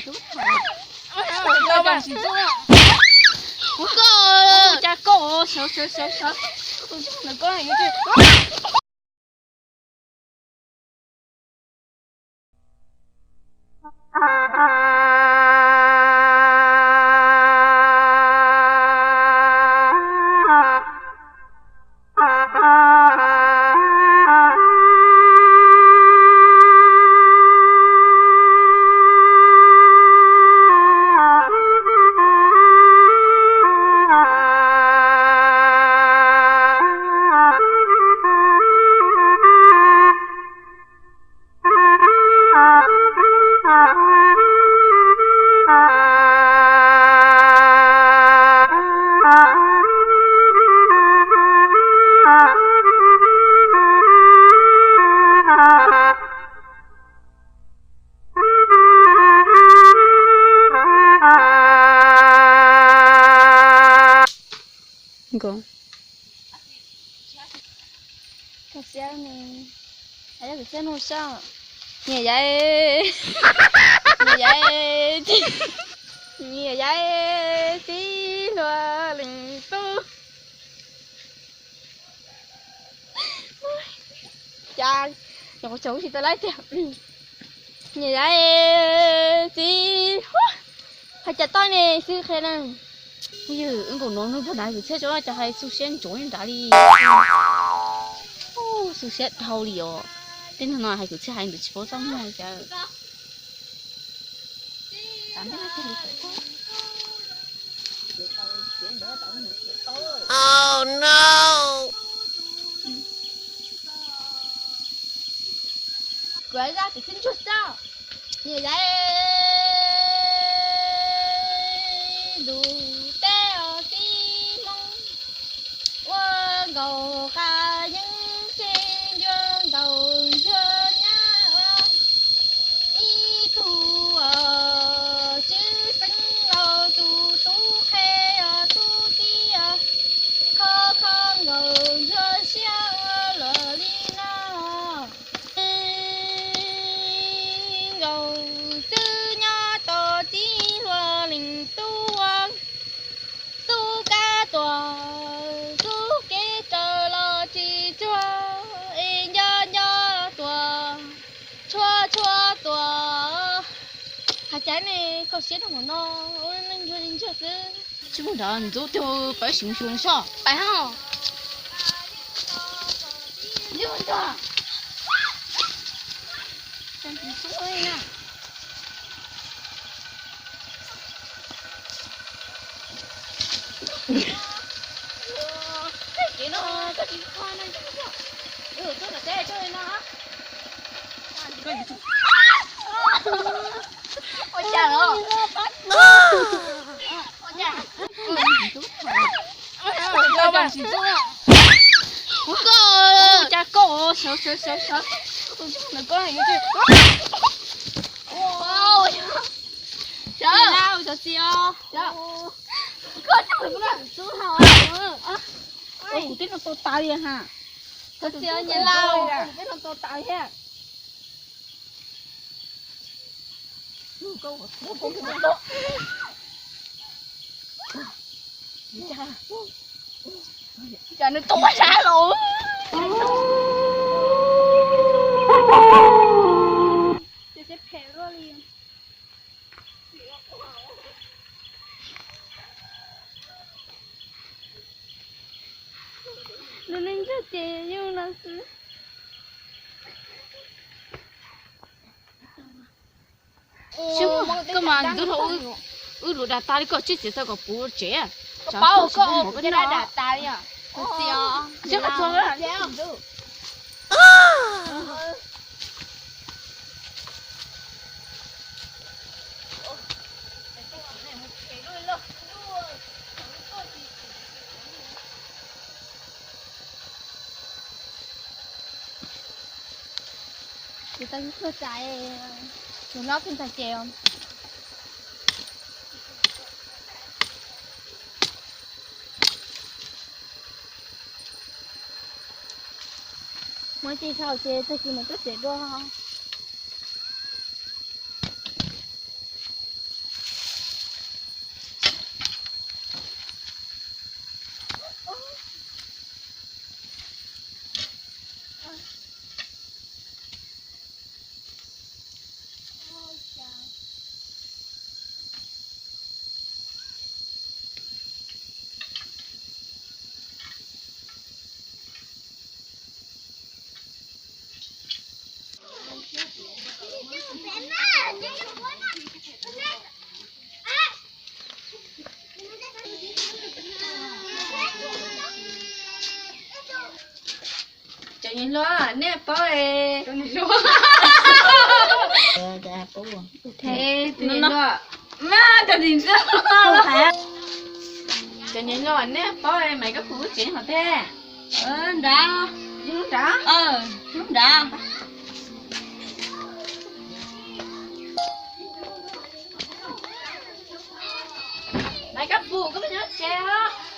Kuv koj, cas koj sawv sawv sawv sawv, kuv ntawm koj. Nkaus. Koj siab ne, yog kuv siab nug soj. Nyiam yaiv, nyiam yaiv, nyiam yaiv txiv hluas leej tub. Cas nyuam qhuav tsaus tsis tau laib tiag. Nyiam yaiv txiv, hais cas toj ne xwb qhia na. Yog wb nkaus no nug pog ntawd kuv thiaj tso cov hais xu siab ntsoov nrad li. Xu siab dhau li os. Tej neeg no hais kuv thiaj hais ntawd tsis paub txaj muag cas. Kuv zaj kuv twb ntsuag xwb. Nyiam yaiv ntug teb os txiv Hmoob, ua nkaus qab yeeb tsev ncua nkaus ntsuag nyab ua ib tug os tswv xeeb laus tus tub qhe os tub txib os, kho kho nkaus ntsuag siab ua luaj li no. Nkaus xwb nyob tos txiv hluas leej tub ua xub kab tuaj, xub kev raws los tsis tsuag, es nco nco tuaj, tshua tshua tuaj. Hais cas ne, kho siab rau hauv no, ua neej ntsuag li ntsuag xwb. Tsis muaj nrad ntxub tiag, pab sim xyuas soj pais hos. Ua cas los? Ua cas? Ua cas koj sawv sawv sawv sawv? Ua cas koj yuav sawv? Sawv txiv os. Koj coj kuv tub hau. Kuv twb no tau tas li ha. Sawv txiv os niam laus, kuv twb no tau tas li thiab. Cas nws tuaj sab los. Ces phem luaj li. Nws neej ntsug ces yug no xwb. Koj mas ntub dhau, wb luav dag tag li koj tsib txiav txog kom puv tsev. Paub koj kuv dag dag tas li os. Ces tau ib pluag tas, tus hlob pheej tag ces. Muaj ib tug sau ces tag kis mus tuaj tsev dua. Niam hluas, nej paub es, cov niam hluas, mas cov niam hluas, cov niam hluas, nej paub es Maiv Kab Pum lub tsev hov teb? Nrad, nrad, nrad. Maiv Kab Pum, koj puas nyob tsev os?